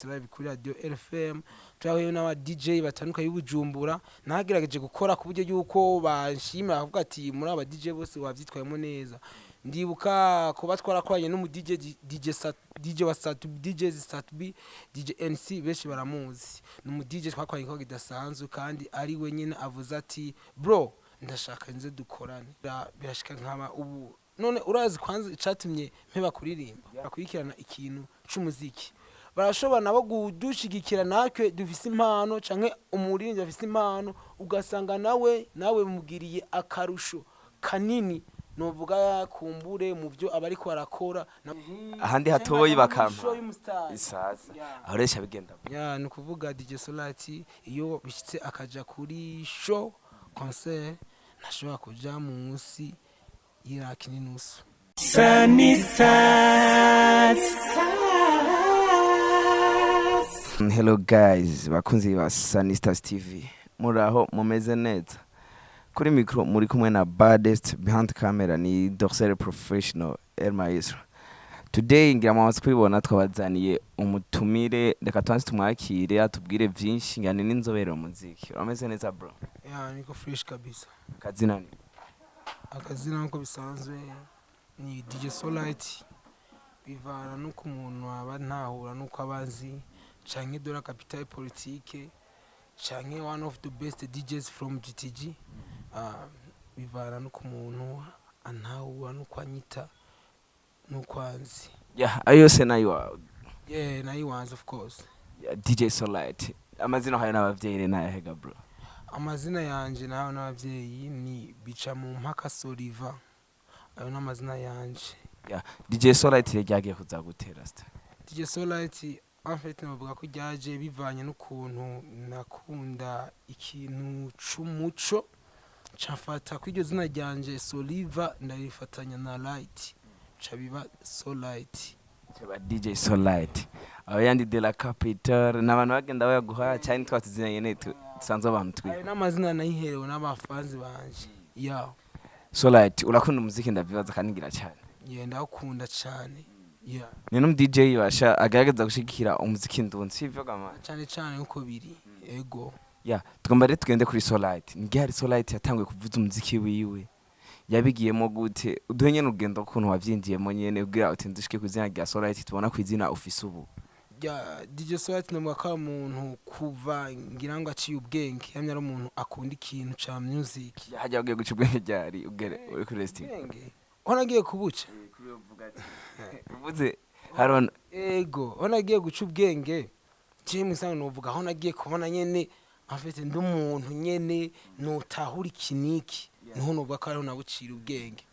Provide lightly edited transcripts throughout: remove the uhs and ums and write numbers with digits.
Live kuri radio RFM, twahuye n'aba DJ batandukanye b'Ubujumbura. Nagerageje gukora ku buryo yuko banshimira, bakavuga ati: "Muri aba DJ bose wavyitwayemo neza." Ndibuka kuba twarakoranye n'umu DJ, DJ Sat, DJ wa Sat, DJ Sat B, DJ NC, benshi baramuzi. Ni umu DJ twakoranye igikorwa kidasanzwe, kandi ari we nyine avuze ati: "Bro, ndashaka nze dukorane." Birashika nkaba ubu. None urazi kwanza icatumye mpeba kuririmba? Bakurikirana ikintu c'umuziki, barashobora nabo kudushigikira natwe dufise impano, canke umuririmbyi afise impano, ugasanga nawe mugiriye akarusho kanini, novuga kumbure mu byo aba ariko arakora. Ahandi hatoyi bakampa Show y'umustar. Isasa. Yeah. Aho resha bigenda. Ya, ni ukuvuga DJ Solati iyo bishitse akaja kuri show concert, ntashobora kuja munsi y'iraki n'inusu. Sunny Stars. Hello guys, bakunzi ba Sunny Stars TV, muraho, mumeze neza? Kuri micro muri kumwe na baddest, behind camera ni Dorsel Professional El Maestro. Today ngira mwamaze kubibona, twabazaniye umutumire. Reka tubanze tumwakire atubwire vyinshi, ngane n'inzobere mu muziki. Urameze neza, bro? Ya, niko fresh kabisa. Kazina ni? Akazina nkuko bisanzwe ni DJ Solite, bivana n'uko umuntu aba ntahura n'uko abazi, canke de la capitale politique, canke one of the best DJs from GTG. Bivana n'uko umuntu antahura, n'uko anyita, n'uko anzi. Yeah, ayo yose nayo wawe? Yeah, nayo wanze, of course. Yeah, DJ Solite, amazina hayo n'abavyeyi n'ayahega, bro? Amazina yanje nawe n'abavyeyi ni Bica mu mpaka Soliva, ayo ni amazina yanje. Yeah, DJ Solite ryagiye kuza gutera sta? DJ Solite en fait navuga ko ryaje bivanye n'ukuntu nakunda ikintu c'umuco, cafata ko iryo zina ryanje Soliva ndarifatanya na light, ca biba Solite. Chaba DJ Solite. Aho yandi de la capital n'abantu bagenda bayaguha cyane, twatuzina nyene dusanzwe abantu twi Ayo n'amazina nayiherewe n'abafanzi banje ya. Solite, urakunda umuziki ndavyibaza, kandi ngira cyane. Yeah, ndawukunda cane, yeah. Ni n'umu DJ basha agaragaza gushigikira umuziki ndunzi, sivyo gama? Cane cane, nkuko biri, ego. Yeah, tugomba rero tugende kuri Solite. Ni ryari Solite yatanguye kuvuza umuziki wiwe? Yabigiyemo gute? Uduhe nyene urugendo ukuntu wavyinjiyemo nyene kugira uti ndushike ku izina rya Solite tubona ku izina ufise ubu. Ya, DJ Solite navuga ko ari umuntu kuva ngira ngo aciye ubwenge yamye ari umuntu akunda ikintu ca music. Hajya ugiye guca ubwenge ryari ugere uri kuri resting? Ubwenge aho nagiye kubuca? Uvuze haron. Ego, aho nagiye guca ubwenge je musango novuga aho nagiye kubona nyene en fait ndi umuntu nyene notahura iki niki, niho novuga ko ariho nabucira ubwenge.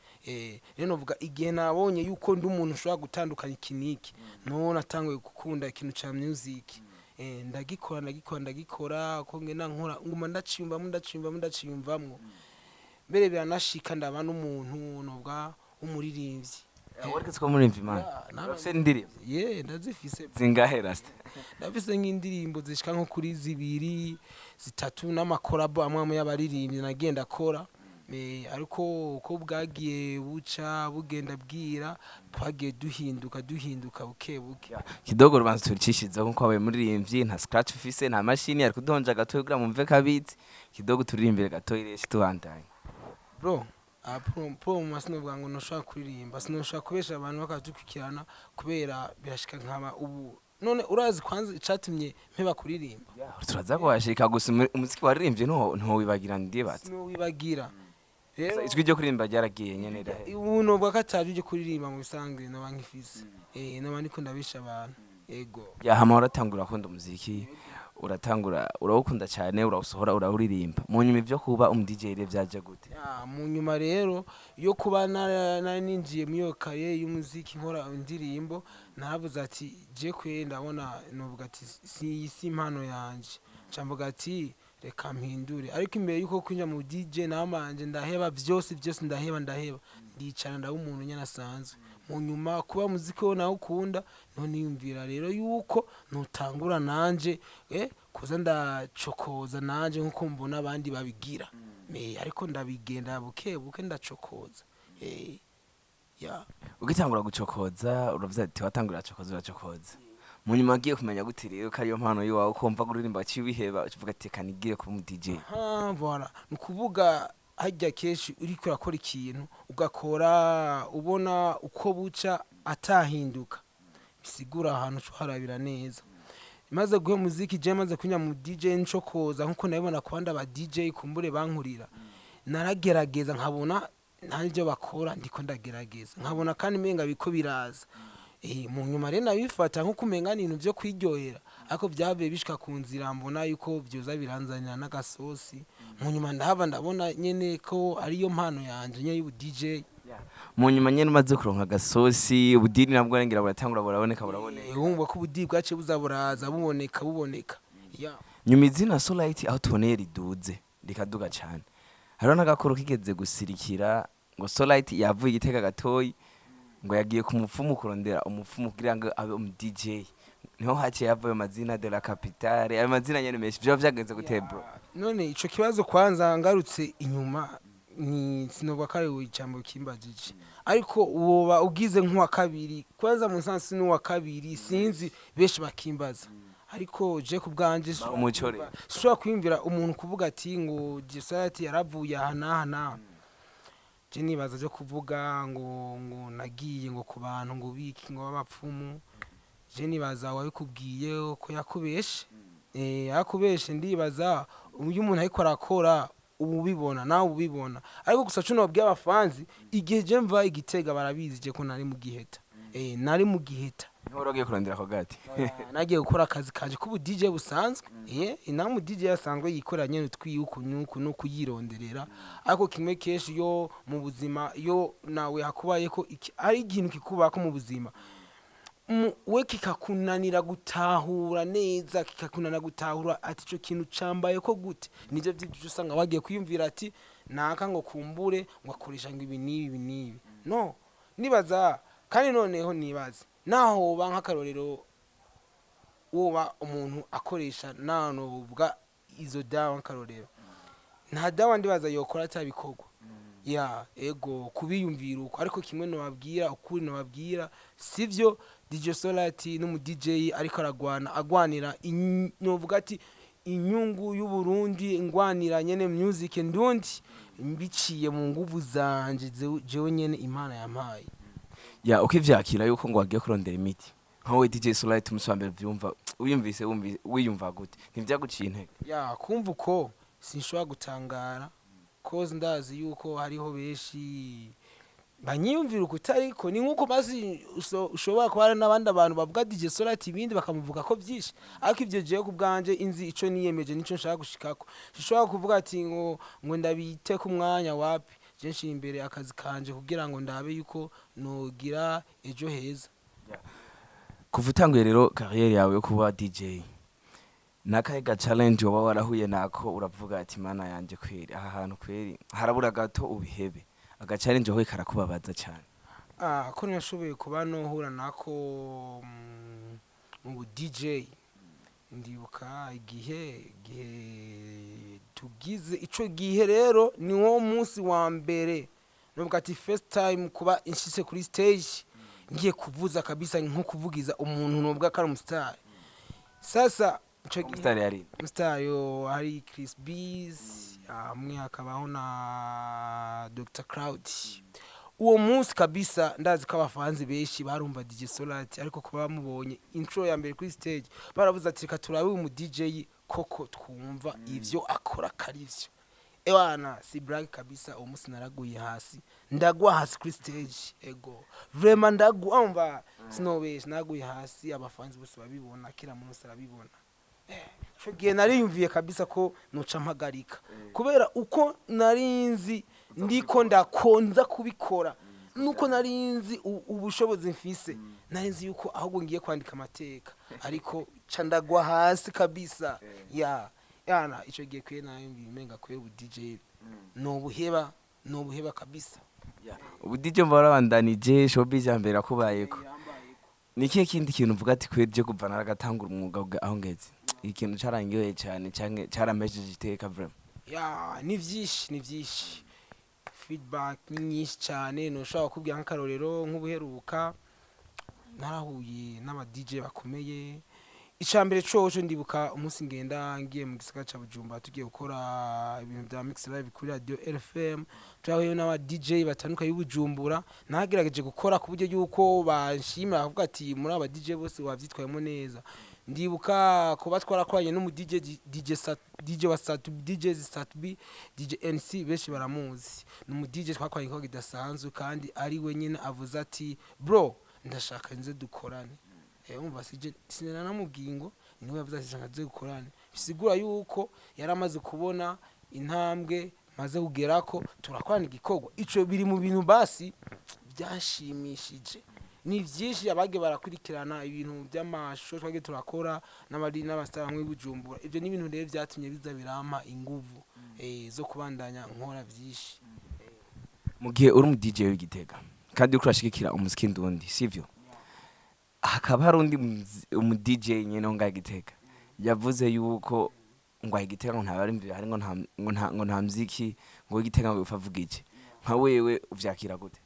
Rero novuga igihe nabonye yuko ndi umuntu ushobora gutandukanya iki niki, niho natanguye gukunda ikintu ca music. Ndagikora, ndagikora, ndagikora, ko ngenda nkora nguma ndaciyumvamwo, ndaciyumvamwo, ndaciyumvamwo, mbere biranashika ndaba n'umuntu novuga w'umuririmbyi. Wariko ko muri imana? Yeah, Urafise indirimbo? Ye, ndazifise. Zingahe, rasta? Ndafise nk'indirimbo zishika nko kuri zibiri, zitatu, n'amakorabo amwe amwe y'abaririmbyi nagenda akora. Ariko uko bwagiye buca bugenda bwira, twagiye duhinduka, duhinduka buke buke. Kidogo rubanza turicishiriza nkuko wabaye muririmbyi, nta scratch ufise, nta mashini, ari kudonja gatoya kugira mumve kabitsi. Kidogo turirimbire gatoya ireshi tubandanye. Bro, pro mu sinovuga ngo ntushobora kuririmba, sinoshobora kubesha abantu bakadukurikirana, kubera birashika nkaba ubu. None urazi kwanza icatumye mpeba kuririmba? Turaza kuhashika, gusa umuziki waririmbye ntiwowibagira ndibaza. Sinowibagira rero. Ijwi ryo kuririmba ryaragiye nyene rirahe? Ubu novuga ko ataje ryo kuririmba mu bisanzwe noba nkifise, noba ndiko ndabisha abantu, ego. Yahama uratangura ukunda umuziki, uratangura urawukunda cyane, urawusohora, urawuririmba. Mu nyuma ivyo kuba umu DJ rero vyaje gute? Ya, mu nyuma rero yo kuba nari ninjiye muri iyo carrière y'umuziki nkora indirimbo, naravuze ati je kwe ndabona novuga ati si iyi si impano yanje, nca mvuga ati reka mpindure. Ariko imbere yuko kwinjira mu DJ nabanje ndaheba vyose vyose, ndaheba, ndaheba, ndicara ndaba umuntu nyene asanzwe. Mu nyuma kuba muziki wo nawe ukunda, none yumvira rero yuko nutangura nanje kuza ndacokoza nanje nkuko mbona abandi babigira. Ariko ndabigenda buke buke, ndacokoza, ya. Ugitangura gucokoza uravuze ati watangura uracokoza, uracokoza. Mu nyuma agiye kumenya gute rero ko ariyo mpano yiwawe, ko wumva kuririmba waciye ubiheba, uvuga ati reka nigire kuba umu DJ? Ah, voilà, ni ukuvuga harya kenshi uriko urakora ikintu, ugakora ubona uko buca atahinduka, bisigura ahantu uca uharabira neza. Maze guhe muziki, je maze kunya mu DJ ncokoza nkuko nabibona ku bandi aba DJ kumbure bankurira, naragerageza nkabona nta bakora, ndiko ndagerageza nkabona kandi menga biko biraza. Mu nyuma rero nabifata nko kumenga ni ibintu vyo kwiryohera, ariko byavuye bishika ku nzira mbona yuko vyoza biranzanira n'agasosi. Mu nyuma ndahava ndabona nyene ko ariyo mpano yanje nyene y'ubu DJ. Mu nyuma nyene umaze kuronka agasosi, ubudini nabwo ngira buratangura buraboneka buraboneka. Wumva ko ubudi bwaciye buza buraza buboneka buboneka, ya. Nyuma izina Solite aho tuboneye riduze rikaduga cane, hariho n'agakuru kigeze gusirikira ngo Solite yavuye Igitega gatoyi, ngo yagiye ku mupfumu kurondera umupfumu kugira ngo abe umu DJ, niho haciye hava ayo mazina de la capitale, ayo mazina nyene menshi. Vyoba vyagenze gute, bro? None ico kibazo, kwanza ngarutse inyuma, ni sinovuga ko ari ijambo kimbajije, ariko woba ugize nk'uwa kabiri. Kwanza mu nsansi n'uwa kabiri, sinzi benshi bakimbaza, ariko je ku bwanje Umuco rero. Sinshobora kwiyumvira umuntu kuvuga ati ngo Gisayati yaravuye aha n'aha n'aha. Je nibaza byo kuvuga ngo nagiye ngo ku bantu ngo biki ngo b'abapfumu, je nibaza wabikubwiye ko yakubeshe, yakubeshe. Ndibaza uyu umuntu ariko arakora ubu ubibona, nawe ubibona. Ariko gusa cuno babwiye abafanzi, igihe je mva Igitega barabizi je ko nari mu Giheta, nari mu Giheta. Niho wari ugiye kurondera ako gati? Nagiye gukora akazi kanje k'ubu DJ busanzwe, inamu DJ asanzwe yikorera nyene utwiye uku nuku no kuyironderera. Ariko kimwe kenshi yo mu buzima, yo nawe hakubaye ko ari ikintu kikubako mu buzima, we kikakunanira gutahura neza, kikakunanira gutahura ati ico kintu cambaye ko gute, nivyo vy'ivyo usanga wagiye kwiyumvira ati naka ngo kumbure ngo akoresha ngo ibi n'ibi ibi n'ibi. No nibaza kandi noneho nibaza naho woba nk'akarorero woba umuntu akoresha nano uvuga izo dawa nk'akarorero, nta dawa ndibaza yokora atabikorwa ya ego kubiyumvira uko. Ariko kimwe nobabwira ukuri, nobabwira sivyo, DJ Solati n'umu DJ ariko aragwana, agwanira novuga ati inyungu y'Uburundi, ngwanira nyene music ndundi mbiciye mu nguvu zanje jewe nyene Imana yampaye. Ya, ukivyakira yuko ngo wagiye kurondera imiti nkawe DJ Solite, umunsi wa mbere vyumva, wiyumvise wiyumva gute? Ntivyaguciye intege? Ya, kumva uko sinshobora gutangara, cause ndazi yuko hariho benshi banyiyumvira ukutariko. Ni nkuko mazi ushobora kuba hari n'abandi abantu bavuga DJ Solite ibindi bakamuvuga ko byinshi, ariko ivyo jewe ku bwanje inzi ico niyemeje nico nshaka gushikako. Sinshobora kuvuga ati ngo ndabite ku mwanya wapi. Je nshira imbere akazi kanje kugira ngo ndabe yuko nogira ejo heza. Kuva utanguye rero carrière yawe yo kuba DJ, nakahe ga challenge woba warahuye nako uravuga ati mana yanje kweri, aha hantu kweri harabura gato ubihebe, aga challenge wahuye karakubabaza cyane? Ah, ko nashoboye kuba nohura nako mu bu DJ, ndibuka igihe tugize ico gihe rero ni wo munsi wa mbere novuga ati first time kuba inshitse kuri stage ngiye kuvuza kabisa, nko kuvugiza umuntu novuga ko ari umustar. Sasa ico gihe umustar yari umustar yo hari Chris Bees, hamwe hakabaho na Dr Cloud. Uwo munsi kabisa ndazi ko abafanzi benshi barumva DJ Solat, ariko kuba bamubonye intro ya mbere kuri stage baravuze ati reka turabe umu DJ koko twumva ivyo akora karivyo. Ewana, si blague kabisa, uwo munsi naraguye hasi, ndagwa hasi kuri stage. Ego vraiment ndagwa, umva sinobesha, naguye hasi, abafanzi bose babibona, kila muntu wese arabibona. Ico gihe nariyumviye kabisa ko noca mpagarika, kubera uko narinzi ndiko ndakonza kubikora nuko narinzi ubushobozi mfise, narinzi yuko ahubwo ngiye kwandika amateka, ariko ca ndagwa hasi kabisa. Ya yana ico gihe kwe nayumviye umenga kwe ubu DJ nobuheba, nobuheba kabisa. Ubu DJ mba warabandanije showbiz ya mbere akubayeko, ni ikihe kindi kintu uvuga ati kweri je kuva naragatangura umwuga aho ngeze ikintu carangiwe cyane canke carampesheje iteka vraiment? Ya, ni vyinshi, ni vyinshi, feedback ni nyinshi cyane. Ntushobora kukubwira nk'akarorero nk'ubuheruka. Narahuye n'aba DJ bakomeye. Icambere coco, ndibuka umunsi ngenda ngiye mu gisagara ca Bujumbura, tugiye gukora ibintu vya mix live kuri radio RFM. Twahuye n'aba DJ batandukanye b'Ubujumbura. Nagerageje gukora ku buryo yuko banshimira, bakavuga ati muri aba DJ bose wavyitwayemo neza. Ndibuka kuba twarakoranye n'umu DJ, DJ Sat, DJ wa Sat, DJ Sat B, DJ NC, benshi baramuzi. Ni umu DJ twakoranye igikorwa kidasanzwe, kandi ari we nyene avuze ati: "Bro, ndashaka nze dukorane." Umva, sije sinanamubwiye ngo niwe yavuze ati shaka nze dukorane, bisigura yuko yari amaze kubona intambwe maze kugerako, turakorana igikorwa. Ico biri mu bintu basi byashimishije. Ni byinshi abagiye barakurikirana ibintu by'amasho twagiye turakora n'abari n'abastar bamwe b'Ubujumbura. Ibyo ni ibintu rero byatumye biza birampa inguvu zo kubandanya nkora byinshi. Mu gihe uri umu DJ w'Igitega kandi uriko urashigikira umuziki ndundi, sivyo? Hakaba hari undi umu DJ nyene wo ngaha Igitega yavuze yuko ngo aha Igitega ngo nta barimvyi bahari, ngo nta muziki ngo w'Igitega, ngo upfa avuga iki. Nka wewe uvyakira gute?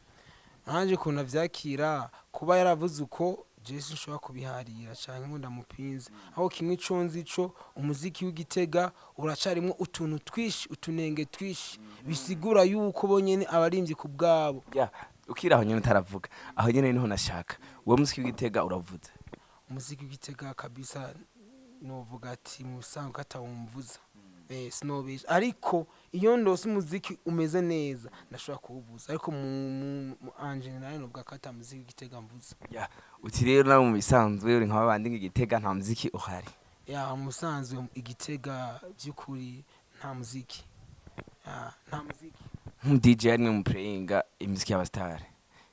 Nanje ukuntu avyakira, kuba yaravuze uko, je sinshobora kubiharira canke ngo ndamupinze. Aho kimwe ico nzi co, umuziki w'Igitega uracarimwo utuntu twishi, utunenge twishi, bisigura yuko bonyene abarimvyi ku bwabo. Ya, ukiri aho nyene, utaravuga aho nyene, niho nashaka. Uwo muziki w'Igitega uravuze? Umuziki w'Igitega kabisa, novuga ati mu bisanzwe atawumvuza, sinobesha, ariko iyo ndose umuziki umeze neza ndashobora kuwuvuza, ariko mu en général novuga ko ata muziki w'Igitega mvuza. Ya, uti rero nawe mu bisanzwe uri nka babandi ngo Igitega nta muziki uhari. Ya, mu bisanzwe Igitega by'ukuri nta muziki. Ya, nta muziki. Nk'umu DJ arimwe mu playinga imiziki y'abasitari,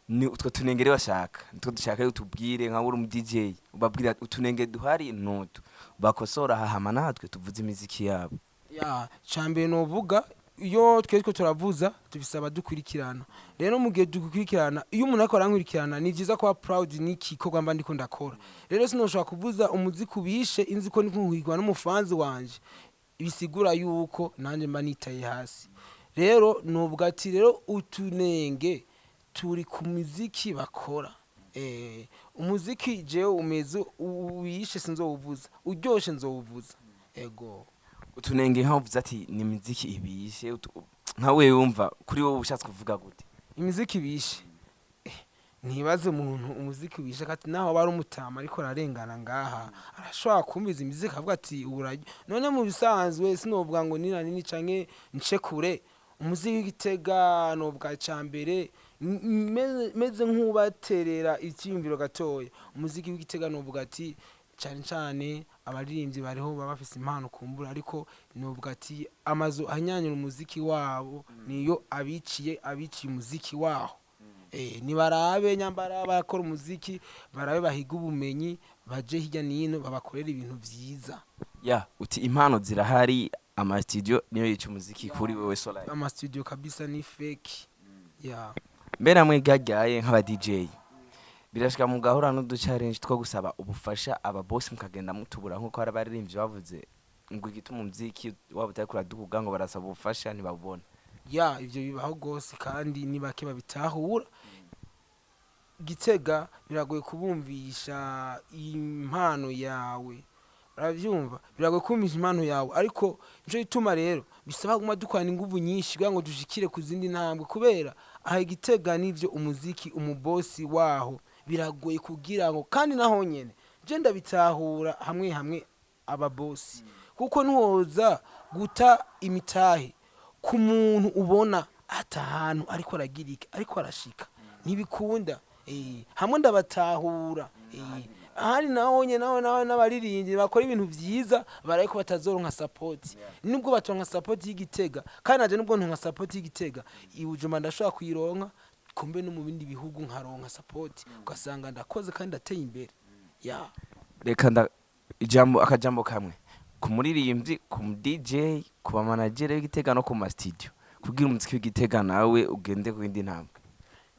ni utwo tunenge bashaka, nitwo dushaka rero utubwire. Nka uri umu DJ, ubabwira utunenge duhari nutu bakosora, hahama natwe tuvuze imiziki yabo. Ya, cambere novuga, iyo twese turavuza dufise abadukurikirana. Rero mu gihe dukurikirana, iyo umuntu ariko arankurikirana, ni vyiza kuba proud n'igikorwa mba ndiko ndakora. Rero sinoshobora kuvuza umuziki ubishe inzi ko ndiko nkurikirwa n'umufanzi wanje, bisigura yuko nanje mba nitaye hasi. Rero novuga ati rero utunenge turi ku muziki bakora. Umuziki jewe umeze uwishe sinzowuvuza, uryoshe nzowuvuza, ego. Utunenge nkaho uvuze ati ni imiziki ibishe, nka wewe wumva kuri wowe ushatse kuvuga gute? Imiziki ibishe, ntibaze umuntu umuziki wishe kati naho bari umutama ariko ararengana ngaha arashobora kumviza imiziki akavuga ati uraryo. None mu bisanzwe sinovuga ngo ni nini canke nce kure. Umuziki w'Igitega novuga ca mbere meze nk'ubaterera icyiyumviro gatoya. Umuziki w'Igitega novuga ati cane cane abaririmbyi bariho baba bafise impano kumbura, ariko novuga ati amazu anyanyura umuziki wabo niyo abiciye umuziki waho. Nibarabe nyambara bakora umuziki, barabe bahiga ubumenyi, baje hirya nino babakorera ibintu vyiza. Ya, uti impano zirahari, ama studio niyo yica umuziki kuri wewe Solai. Ama studio kabisa ni fake, ya. Mbe namwe gajyaye nk'aba DJ, birashika mugahura n'udu challenge two gusaba ubufasha aba boss, mukagenda mutubura, nkuko hari abaririmbyi bavuze ngo igituma umuziki waba utari kuraduga ngo barasaba ubufasha ntibabubona? Ya, ivyo bibaho gose, kandi ni bake babitahura. Gitega biragoye kubumvisha impano yawe, uravyumva, biragoye kumvisha impano yawe, ariko nico gituma rero bisaba kuguma dukorana inguvu nyinshi kugira ngo dushikire ku zindi ntambwe, kubera aha Igitega nivyo umuziki umubosi waho biragoye kugira ngo, kandi naho nyene je ndabitahura hamwe hamwe ababosi, kuko ntiwoza guta imitahe ku muntu ubona ata hantu ariko aragira iki, ariko arashika, ntibikunda. Hamwe ndabatahura, ahandi naho nyene naho n'abaririmbyi bakora ibintu vyiza baraye ko batazoronka support, nubwo batoronka support y'Igitega, kandi naje nubwo ntonka support y'Igitega, i Bujumbura ndashobora kuyironka, kumbe no mu bindi bihugu nkaronka support, ugasanga ndakoze kandi ndateye imbere, ya. Reka nda ijambo, akajambo kamwe ku muririmbyi, ku mu DJ, ku bamanagere b'Igitega no ku ma studio, kugira umuziki w'Igitega nawe ugende ku yindi ntambwe.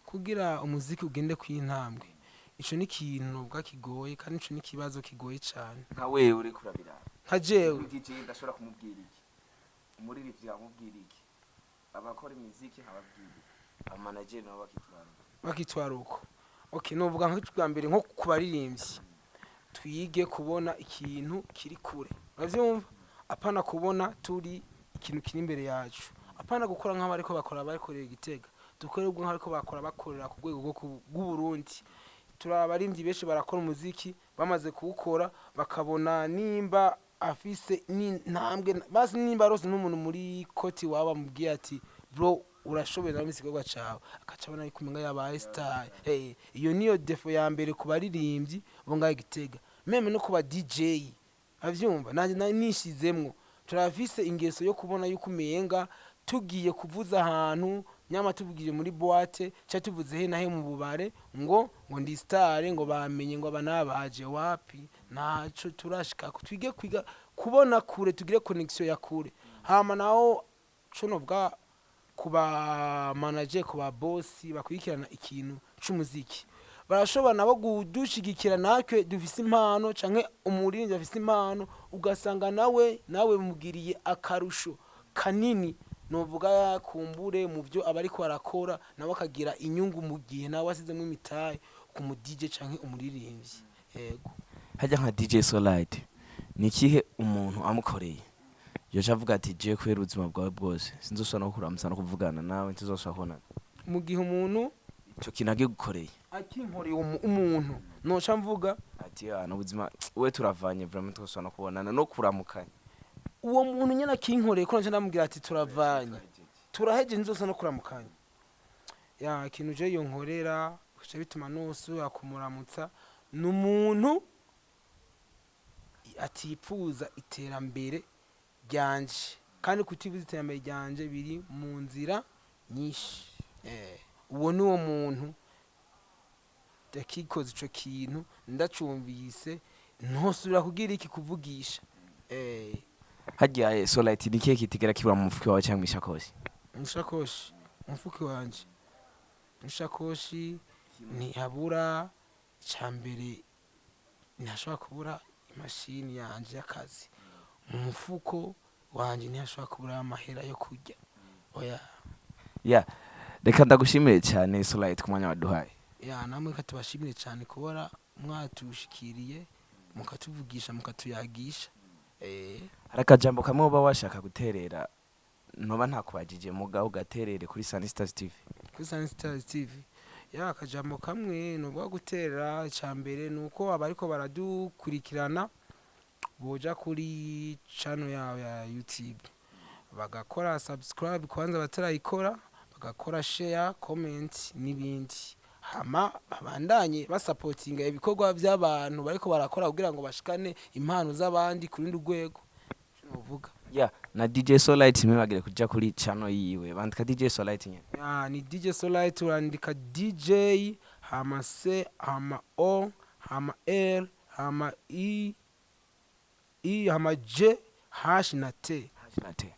Kugira umuziki ugende ku intambwe, ico ni ikintu novuga kigoye, kandi ico ni ikibazo kigoye cane. Nka wewe uriko urabiraba, Nka jewe, DJ ndashobora kumubwira iki, umuririmbyi amubwira iki, abakora imiziki nkababwira iki, abamanagere nabo bakitwara uko? Bakitwara uko. Okay, novuga nk'icya mbere, nko ku baririmbyi, twige kubona ikintu kiri kure, uravyumva? Apana kubona turi ikintu kiri imbere yacu, apana gukora nk'abariko bakora bakorera Igitega, dukore ubwo nk'abariko bakora bakorera ku rwego rw'Uburundi. Turi abaririmbyi benshi barakora umuziki, bamaze kuwukora bakabona nimba afise n'intambwe, basi nimba arose n'umuntu muri koti waba amubwiye ati: "Bro, urashoboye nawe igikorwa cawe", akaca abona yuko umenga yabaye star. Hey, iyo niyo défaut ya mbere ku baririmbyi bo ngaho Igitega, même no ku ba DJ, avyumva nanje nishizemwo. Turafise ingeso yo kubona yuko umenga tugiye kuvuza ahantu, nyama tuvugiye muri boîte cyangwa tuvuze he na he mu bubare, ngo ndi star, ngo bamenye ngo aba nabaje. Wapi, ntaco turashikako. Twige kwiga kubona kure, tugire connexion ya kure. Hama naho co novuga ku ba manager, ku ba boss bakurikirana ikintu c'umuziki, barashobora nabo kudushigikira natwe dufise impano, canke umuririmbyi afise impano, ugasanga nawe mugiriye akarusho kanini, novuga kumbure mu byo aba ariko arakora, nawe akagira inyungu mu gihe nawe asizemo imitahe ku mu DJ canke umuririmbyi, yego. Hajya nka DJ Solite, ni ikihe umuntu amukoreye yoca avuga ati: "Je kubera ubuzima bwawe bwose sinzosubira no kuramutsa no kuvugana nawe, ntizosubira kubonana"? Mu gihe umuntu Ico kintu agigukoreye. Akinkoreye umuntu noca mvuga Ati: "Ah, n'ubuzima we turavanye, vraiment twosubira no kubonana no kuramukanya." Uwo muntu nyene akinkoreye ko naca ndamubwira ati: "Turavanye, turaheje, nzosa no kuramukanya." Ya ikintu je yonkorera bica bituma nosubira kumuramutsa, ni umuntu atipfuza iterambere ryanje, kandi kutifuza iterambere ryanje biri mu nzira nyinshi. Uwo ni wo muntu yakikoze ico kintu, ndacumvise ntosubira kugira iki kuvugisha. Harya Solite, ni ikihe kitigera kibura mu mufuko wawe cyangwa ishakoshi? Mushakoshi, umufuko wanje, mushakoshi ntihabura icambere, ntihashobora kubura imashini yanje y'akazi. Mu mufuko wanje ntihashobora kubura amahera yo kurya, oya. Ya, reka ndagushimire cyane Solite ku mwanya waduhaye. Ya, namwe ka tubashimire cyane kubora mwatushikiriye, mukatuvugisha, mukatuyagisha. Hari akajambo kamwe uba washaka guterera ntoba ntakubajije, mugabo ugaterere kuri Sunny Stars TV? Kuri Sunny Stars TV, ya, akajambo kamwe nubwo gutera, icambere nuko abariko baradukurikirana boja kuri channel yabo ya YouTube bagakora subscribe kwanza batarayikora, bagakora share, comment n'ibindi, hama babandanye basapotinga ibikorwa by'abantu bariko barakora kugira ngo bashikane impano z'abandi ku rundi rwego. Ico novuga. Ya, na DJ Solite ntibagire kuja kuri channel yiwe, bandika DJ Solite nyene. Ya, ni DJ Solite, urandika DJ hama C hama O hama L hama I I hama J H na T. Ate.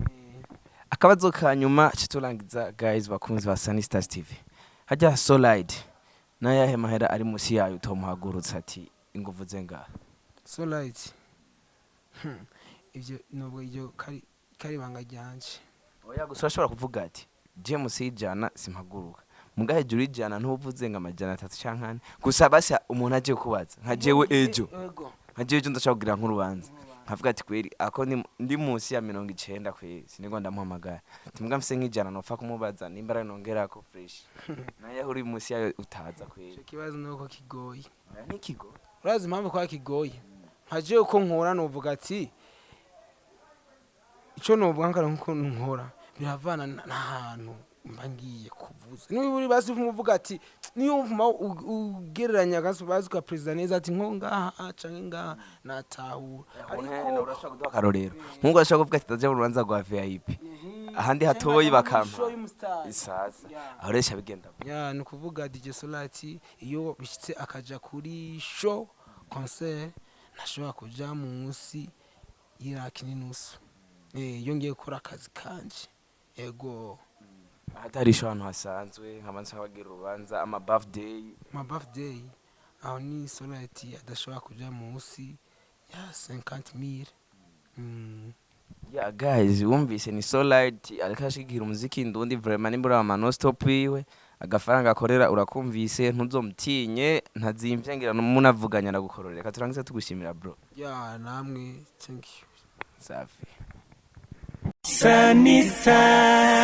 Akabazo ka nyuma citurangiza, guys, bakunzi ba Sunny Stars TV, hajya Solite nayahe mahera ari musi yayo utomuhagurutsa ati inguvu ze ngaha? Solite, ivyo nubwo iryo kari ibanga ryanje. Oya, gusa urashobora kuvuga ati: "Je musi y'ijana simpaguruka", muga hejuru y'ijana ntuvuze ngo 300 canke 400 gusa. Basi umuntu aje kubaza nka jewe ejo, Ego. nka jewe ejo ndashobora kugira nk'urubanza, nkavuga ati: "Kweri ako ndi munsi ya 90 kweri sinigwa ndamuhamagara." Timuga mfise nk'ijana nopfa kumubaza nimba ari nongerako fresh, naye aho uri munsi yayo utaza kweri. Ico kibazo nuko kigoye. Oya, n'ikigo. Urazi impamvu kwa kigoye? Nka jewe uko nkora, novuga ati ico novuga nkara nkuko nkora biravana n'ahantu mba ngiye kuvuza. Niba uri basi umuvuga ati niyo mvuma ugereranya gasi bazi ka president neza ati nko ngaha canke ngaha natahura. Ariko urashobora kuduha akarorero, nk'ubwo urashobora kuvuga ati: "Ndaja mu rubanza rwa VIP ahandi hatoyi bakampa isasa", aho rero bigenda. Ya, ni ukuvuga DJ Solati iyo bishitse akaja kuri show concert ntashobora kuja munsi y'iraki n'inusu. Iyo ngiye gukora akazi kanje, ego. Ahatari isho, ahantu hasanzwe nk'abantu bagira urubanza, ama birthday? Ma birthday, aho ni Solati adashobora kuja munsi ya 50,000. Yeah guys, wumvise ni Solite ariko ashigikira umuziki ndundi vraiment. Nimba uri ama non stop yiwe Agafaranga akorera urakumvise, ntuzomutinye, ntazimvye, ngira munavuganya nagukororera. Reka turangize tugushimira, bro. Ya, namwe, thank you. Safi. Sunny Stars.